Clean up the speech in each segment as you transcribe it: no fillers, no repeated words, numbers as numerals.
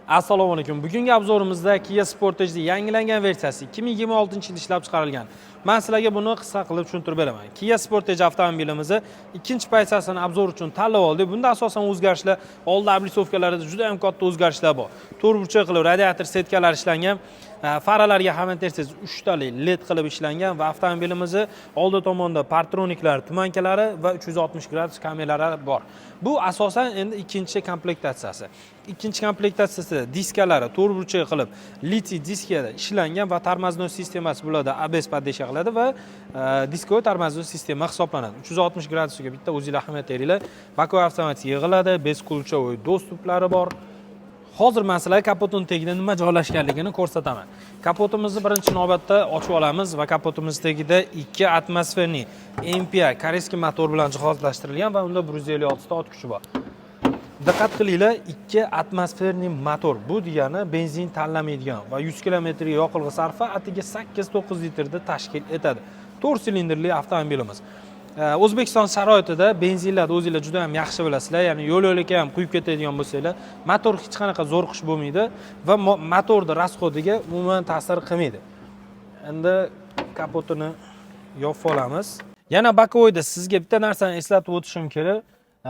Assalomu alaykum. Bugungi обзор imizda Kia Sportage yangilangan versiyasi, 2026-yilda ishlab chiqarilgan. Men sizlarga buni qisqa qilib tushuntirib beraman. Kia Sportage avtomobilimizni ikkinchi pozitsiyasini обзор uchun tanlab oldik. Bunda asosan o'zgarishlar oldi облицовка larida juda ham katta o'zgarishlar bor. To'rtburchak qilib radiator сетка lar ishlangan. Faralarga ham tersangiz, uchtali LED qilib ishlangan va avtomobilimizni oldi tomonda парктроник lar, туманка lari va 360 gradus kameralari bor. Bu asosan endi ikkinchi komplektatsiyasi. Ikkinchi komplektatsiyasi diskalari to'rtburchak qilib литый diskada ishlangan va тормозной sistemasi bularda ABS поддержка qiladi va дисковый тормозной sistema hisoblanadi. 360 gradusga bitta o'zinglar ahamiyat beringlar. Боковой avtomatik yig'iladi, бесключевой доступ lari bor. Hozir man sizlarga kapotini tagida nima joylashganligini ko'rsataman. Kapotimizni birinchi navbatda ochib olamiz va kapotimiz tagida ikki атмосферный MPI корейский motor bilan jihozlashtirilgan va unda 156 ta ot kuchi bor. Diqqat qilinglar, ikki атмосферный motor. Bu degani benzin tanlamaydigan va 100 kilometrga yoqilg'i sarfi atigi 8-9 litrda tashkil etadi. 4 silindrli avtomobilimiz. O'zbekiston sharoitida benzinlarni o'zinglar juda ham yaxshi bilasizlar, ya'ni yo'l yo'lakay ham quyib ketadigan bo'lsanglar, motor hech qanaqa zo'riqish bo'lmaydi va motorni расход iga umuman ta'sir qilmaydi. Endi kapotini yopib olamiz. Yana боковой da sizga bitta narsani eslatib o'tishim kerak.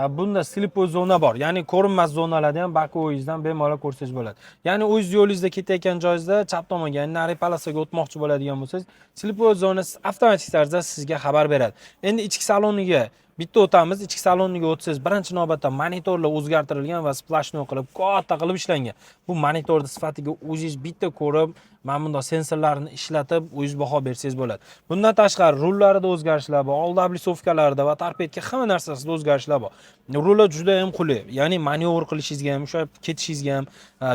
Bunda слепой zona bor, ya'ni ko'rinmas zonalarda ham боковой ingizdan bemalol ko'rsangiz bo'ladi. Ya'ni o'zingiz yo'lingizda ketayotgan joyingizda chap tomonga, ya'ni nari полоса ga o'tmoqchi bo'ladigan bo'lsangiz, слепой zona avtomatik tarzda sizga xabar beradi. Endi ichki saloniga bitta o'tamiz. Ichki saloniga o'tsangiz, birinchi navbatda monitorlar o'zgartirilgan va сплошной qilib, katta qilib ishlangan. Bu monitorni sifatiga o'zingiz bitta ko'rib, mana bundoq sensorlarni ishlatib, o'zingiz baho bersangiz bo'ladi. Bundan tashqari rullarida o'zgarishlar bor, oldi облицовка larida va торпедка, hamma narsasida o'zgarishlar bor. Ruli juda ham qulay, ya'ni manyovr qilishingizga ham, ushlab ketishingizga ham,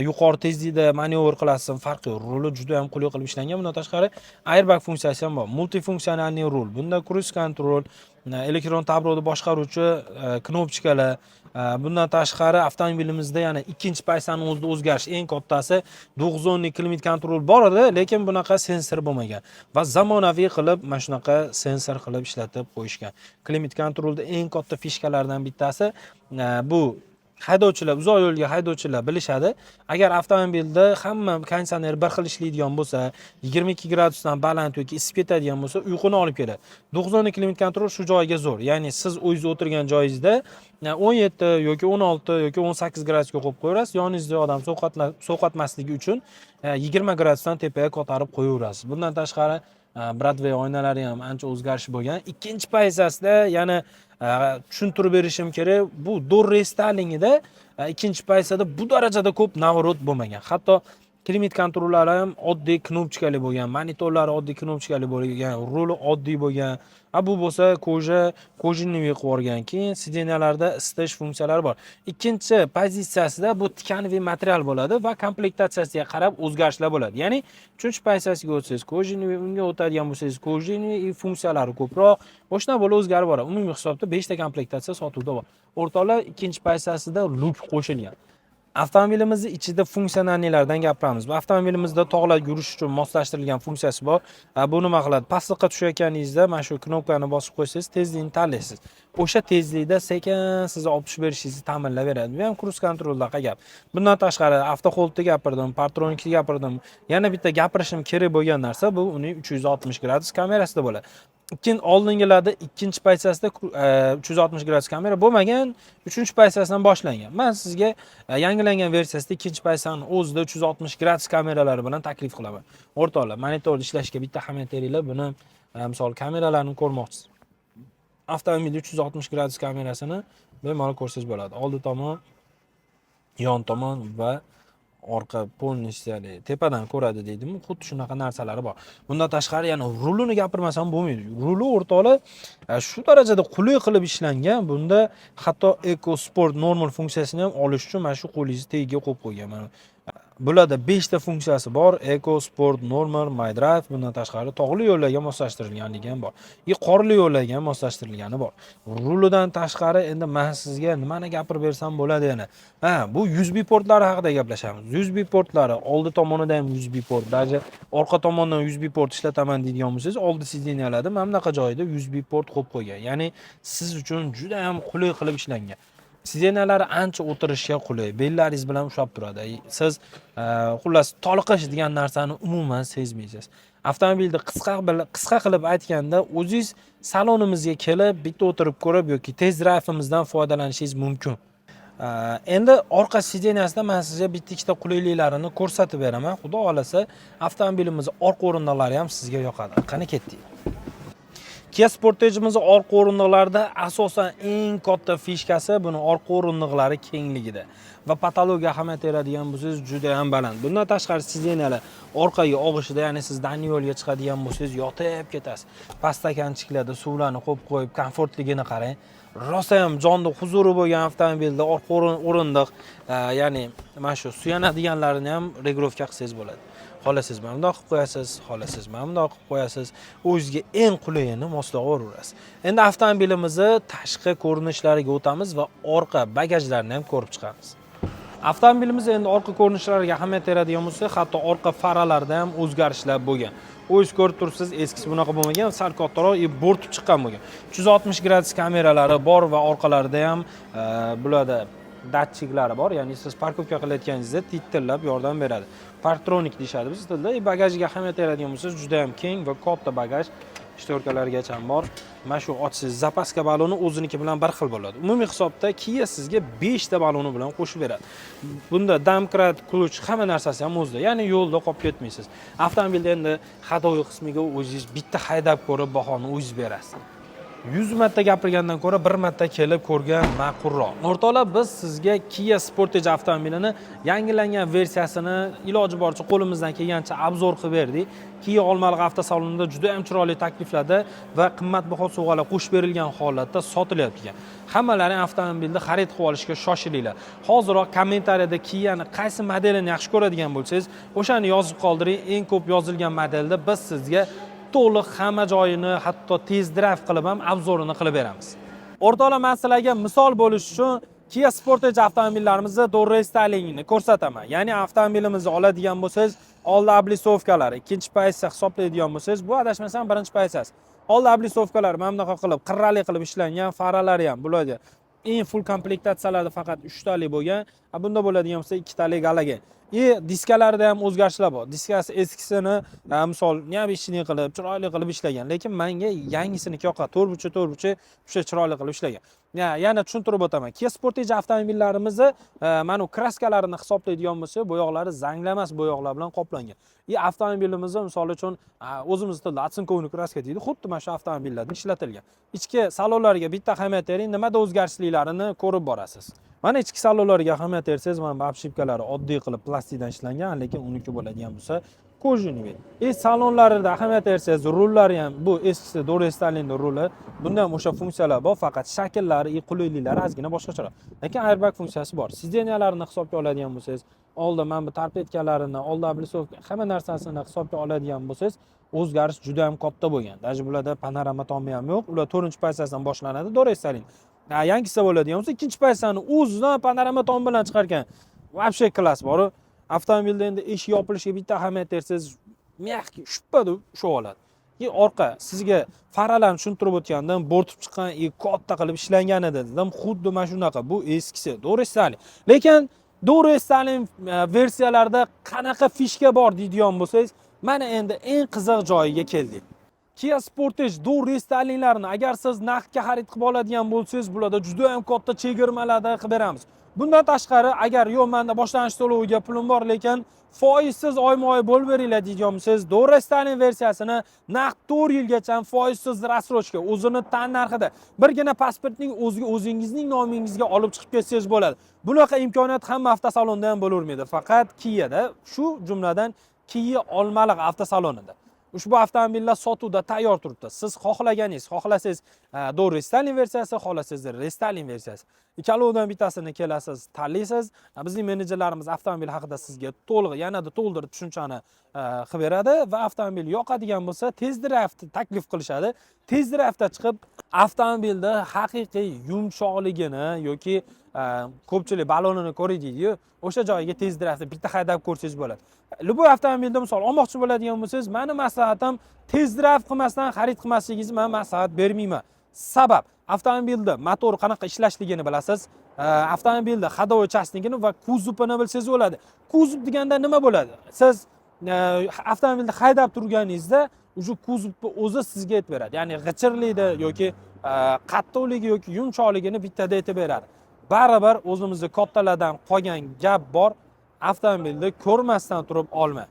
yuqori tezlikda manyovr qilasiz, farqi yo'q. Ruli juda ham qulay qilib ishlangan. Bundan tashqari airbag funksiyasi ham bor. Мультифункциональный rul. Bunda круиз контроль, elektron tabloni boshqaruvchi кнопочка lar, bundan tashqari avtomobilimizda yana ikkinchi pozitsiyani o'zida o'zgarish eng kattasi двухзонный климат контроль bor edi, lekin bunaqa sensor bo'lmagan va zamonaviy qilib mana shunaqa sensor qilib ishlatib qo'yishgan. Климат контроль da eng katta фишка lardan bittasi bu haydovchilar, uzoq yo'lga haydovchilar bilishadi. Agar avtomobilda hamma konditsioner bir xil ishlaydigan bo'lsa, 22 gradusdan baland yoki isib ketadigan bo'lsa, uyquni olib keladi. Двухзонный климат контроль shu joyiga zo'r. Ya'ni siz o'zingiz o'tirgan joyingizda 17 yoki 16 yoki 18 gradusga qo'yib qo'yaverasiz. Yoningizda odam sovqatmasligi uchun 20 gradusdan tepaga ko'tarib qo'yaverasiz. Bundan tashqari боковой oynalari ham ancha o'zgarish bo'lgan. Ikkinchi pozitsiyasida yana tushuntirib berishim kerak. Bu до рестайлинг ida ikkinchi pozitsiyada bu darajada ko'p наворот bo'lmagan. Hatto климат контроль lari ham oddiy кнопочка li bo'lgan, monitorlari oddiy кнопочка li bo'lgan, ruli oddiy bo'lgan. A bu bo'lsa кожа, кожаный qilib yuborgan. Keyin сиденья larda isitish funksiyalari bor. Ikkinchi pozitsiyasida bu тканевый material bo'ladi va komplektatsiyasiga qarab o'zgarishlar bo'ladi. Ya'ni uchinchi pozitsiyasiga o'tsangiz, кожаный, unga o'tadigan bo'lsangiz, кожаный и funksiyalari ko'proq. O'shana bo'lib o'zgarib boradi. Umumiy hisobda 5 ta komplektatsiya sotuvda bor. O'rtoqlar, ikkinchi pozitsiyasida люк qo'shilgan. Avtomobilimizni ichida функциональный lardan gapiramiz. Bu avtomobilimizda tog'larga yurish uchun moslashtirilgan funksiyasi bor. Bu nima qiladi? Pastliqqa tushayotganingizda mana shu knopkani bosib qo'ysangiz, tezlikni tanlaysiz. O'sha tezlikda sekin sizni olib tushib berishingizni ta'minlab beradi. Bu ham круиз контроль daqa gap. Bundan tashqari авто hold ni gapirdim, парктроник ni gapirdim. Yana bitta gapirishim kerak bo'lgan narsa bu uning 360 gradus kamerasida bo'ladi. Ikkin oldingilarda ikkinchi pozitsiyasida 360 gradus kamera bo'lmagan, uchinchi pozitsiyasidan boshlangan. Men sizga yangilangan versiyasida ikkinchi pozitsiyani o'zida 360 gradus kameralari bilan taklif qilaman. O'rtoqlar, monitorda ishlashga bitta ahamiyat beringlar. Buni misol kameralarni ko'rmoqchisiz. Avtomobilda 360 gradus kamerasini bemalol ko'rsangiz bo'ladi. Oldi tomon, yon tomon va orqa полностью tepadan ko'radi deydimi? Xuddi shunaqa narsalari bor. Bundan tashqari yana rulini gapirmasam bo'lmaydi. Ruli, o'rtoqlar, shu darajada qulay qilib ishlangan. Bunda hatto Eco, Sport, Normal funksiyasini ham olish uchun mana shu qo'lingizni tagiga qo'yib qo'ygan. Mana bularda 5 ta funksiyasi bor: Eco, Sport, Normal, My Drive. Bundan tashqari tog'li yo'llarga moslashtirilganligi ham bor. И qorli yo'llarga ham moslashtirilgani bor. Rulidan tashqari endi men sizga nimani gapirib bersam bo'ladi yana? Ha, bu USB portlari haqida gaplashamiz. USB portlari oldi tomonida ham USB port, даже orqa tomondan USB port ishlataman deydigan bo'lsangiz, oldi сиденья larda mana bunaqa joyida USB port qo'yib qo'ygan. Ya'ni siz uchun juda ham qulay qilib ishlangan. Сиденья lari ancha o'tirishga qulay, bellaringiz bilan ushlab turadi. Siz xullas, toliqish degan narsani umuman sezmaysiz. Avtomobilni qisqa qilib aytganda, o'zingiz salonimizga kelib, bitta o'tirib ko'rib yoki test drayvimizdan foydalanishingiz mumkin. Endi orqa сиденья sida man sizga bitta ikkita qulayliklarini ko'rsatib beraman. Xudo xohlasa, avtomobilimizni orqa o'rindiqlari ham sizga yoqadi. Qani, ketdik. Kia Sportage'imizni orqa o'rindiqlarida asosan eng katta фишка si buni orqa o'rindiqlari kengligida va потолок ga ahamiyat beradigan bo'lsangiz, juda ham baland. Bundan tashqari, сиденья lar orqaga og'ishida, ya'ni siz дальний yo'lga chiqadigan bo'lsangiz, yotib ketasiz. Подстаканчик larda suvlarni qo'yib qo'yib, komfortligini qarang. Rosa ham jonni huzuri bo'lgan avtomobilda orqa o'rindiq, ya'ni mana shu suyanadiganlarini ham регулировка qilsangiz bo'ladi. Xohlasangiz, mana bundoq qilib qo'yasiz, xohlasangiz, mana bundoq qilib qo'yasiz. O'zizga eng qulayini moslab. Endi avtomobilimizni tashqi ko'rinishlariga o'tamiz va orqa bagajlarini ham ko'rib chiqamiz. Avtomobilimiz endi orqa ko'rinishlariga ahamiyat beradigan bo'lsak, hatto orqa faralarda ham o'zgarishlar bo'lgan. O'zingiz ko'rib turibsiz, eskisi bunaqa bo'lmagan, sal kattaroq и bo'rtib chiqqan bo'lgan. 360 gradus kameralari bor va orqalarida ham bularda datchiklari bor, ya'ni siz парковка qilayotganingizda titillab yordam beradi. Парктроник deyishadi biz tilda. И bagajiga ahamiyat beradigan bo'lsangiz, juda ham keng va katta bagaj, шторка largacha ham bor. Mana shu ochsangiz, запаска baloni o'ziniki bilan bir xil bo'ladi. Umumiy hisobda Kia sizga 5 ta baloni bilan qo'shib beradi. Bunda домкрат, ключ, hamma narsasi ham o'zida, ya'ni yo'lda qolib ketmaysiz. Avtomobilda endi ходовой qismiga o'zingiz bitta haydab ko'rib, bahoni o'zingiz berasiz. 100 marta gapirgandan ko'ra bir marta kelib ko'rgan ma'qulroq. O'rtoqlar, biz sizga Kia Sportage avtomobilini yangilangan versiyasini iloji boricha, qo'limizdan kelgancha обзор qilib berdik. Kia Olmaliq avtosalonida juda ham chiroyli takliflarda va qimmatbaho sovg'alar qo'shib berilgan holatda sotilyapti ekan. Hammalaring avtomobilni xarid qilib olishga shoshilinglar. Hoziroq kommentariyada Kia'ni qaysi modelini yaxshi ko'radigan bo'lsangiz, o'shani yozib qoldiring. Eng ko'p yozilgan modelda biz sizga to'liq hamma joyini, hatto test drive qilib ham обзор ini qilib beramiz. O'rtoqlar, man sizlarga misol bo'lish uchun Kia Sportage avtomobillarimizni до рестайлинг ini ko'rsataman. Ya'ni avtomobilimizni oladigan bo'lsangiz, oldi облицовка lari, ikkinchi pozitsiya hisoblaydigan bo'lsangiz, bu adashmasam birinchi pozitsiyasi. Oldi облицовка lari mana bunaqa qilib, qirrali qilib ishlangan, faralari ham bularga eng full komplektatsiyalarda faqat 3 tali bo'lgan, a bunda bo'ladigan bo'lsa, ikkitali galogen. И diskalarida ham o'zgarishlar bor. Diskasi eskisini misol необычный qilib, chiroyli qilib ishlagan, lekin menga yangisiniki yoqadi. To'rt burchak, to'rt burchak o'sha chiroyli qilib ishlagan. Yana tushuntirib o'taman. Kia Sportage avtomobillarimizni mana bu краска larini hisoblaydigan bo'lsak, bo'yoqlari zanglamas bo'yoqlar bilan qoplangan. И avtomobilimizni, misol uchun, o'zimiz tilda оцинкованный краска deydi, xuddi mana shu avtomobillarda ishlatilgan. Ichki salonlarga bitta ahamiyat bering, nimada o'zgarishliklarini ko'rib borasiz. Mana ichki salonlarga ahamiyat bersangiz, mana bu обшивка lari oddiy qilib plastikdan ishlangan, lekin uniki bo'ladigan bo'lsa, кожаный. И salonlarida ahamiyat bersangiz, rullari ham, bu eskisi до рестайлинг da ruli, bunda ham o'sha funksiyalar bor, faqat shakllari и qulayliklari ozgina boshqacharoq. Lekin airbag funksiyasi bor. Сиденья larini hisobga oladigan bo'lsangiz, oldi mana bu торпедка larini, oldi облицовка, hamma narsasini hisobga oladigan bo'lsangiz, o'zgarish juda ham katta bo'lgan. Даже bularda panorama tomi ham yo'q. Ular to'rtinchi pozitsiyasidan boshlanadi до рестайлинг. Yangisi bo'ladigan bo'lsa, ikkinchi pozitsiyani o'zidan panorama tom bilan chiqarkan. Вообще класс boru. Avtomobilda endi eshik yopilishiga bitta ahamiyat bersangiz, мягкий, shuppa deb ushlab oladi. И orqa sizga faralarni tushuntirib o'tgandim, bo'rtib chiqqan и katta qilib ishlangan edi dedim. Xuddi mana shunaqa, bu eskisi, до рестайлинг. Lekin до рестайлинг versiyalarida qanaqa фишка bor deydigan bo'lsangiz, mana endi eng qiziq joyiga keldik. Kia Sportage до рестайлинг larini agar siz naqdga xarid qilib oladigan bo'lsangiz, bularda juda ham katta chegirmalarda qilib beramiz. Bundan tashqari, agar yo'q, menda boshlang'ich to'loviga pulim bor, lekin foizsiz oyma-oy bo'lib beringlar deydigan bo'lsangiz, до рестайлинг versiyasini naqd 4 yilgacha foizsiz рассрочка, o'zini tan narxida birgina pasportning o'ziga o'zingizning nomingizga olib chiqib ketsangiz bo'ladi. Bunaqa imkoniyat hamma avtosalonda ham bo'lavermaydi, faqat Kia'da, shu jumladan Kia Olmaliq avtosalonida. Ushbu avtomobillar sotuvda tayyor turibdi. Siz xohlaganingiz, xohlasangiz до рестайлинг versiyasi, xohlasangiz рестайлинг versiyasi. Ikkalovidan bittasini kelasiz, tanlaysiz. Bizning menejerlarimiz avtomobil haqida sizga to'liq, yanada to'ldirib tushunchani qilib beradi va avtomobil yoqadigan bo'lsa, test drive taklif qilishadi. Test drive'da chiqib, avtomobilda haqiqiy yumshoqligini yoki ko'pchilik balonini ko'ray deydi-yu, o'sha joyiga test drive'da bitta haydab ko'rsangiz bo'ladi. Любой avtomobilda misol olmoqchi bo'ladigan bo'lsangiz, mani maslahatim, test drive qilmasdan xarid qilmasligingizni man maslahat bermayman. Sabab, avtomobilda motor qanaqa ishlashligini bilasiz, Avtomobilni ходовой часть ini va kuzovini bilsangiz bo'ladi. Kuzov deganda nima bo'ladi? Siz avtomobilni haydab turganingizda уже kuzovni o'zi sizga aytib beradi, ya'ni g'ichirlikni yoki qattiqligi yoki yumshoqligini bittada aytib beradi. Baribir o'zimizni kattalardan qolgan gap bor: avtomobilni ko'rmasdan turib olma.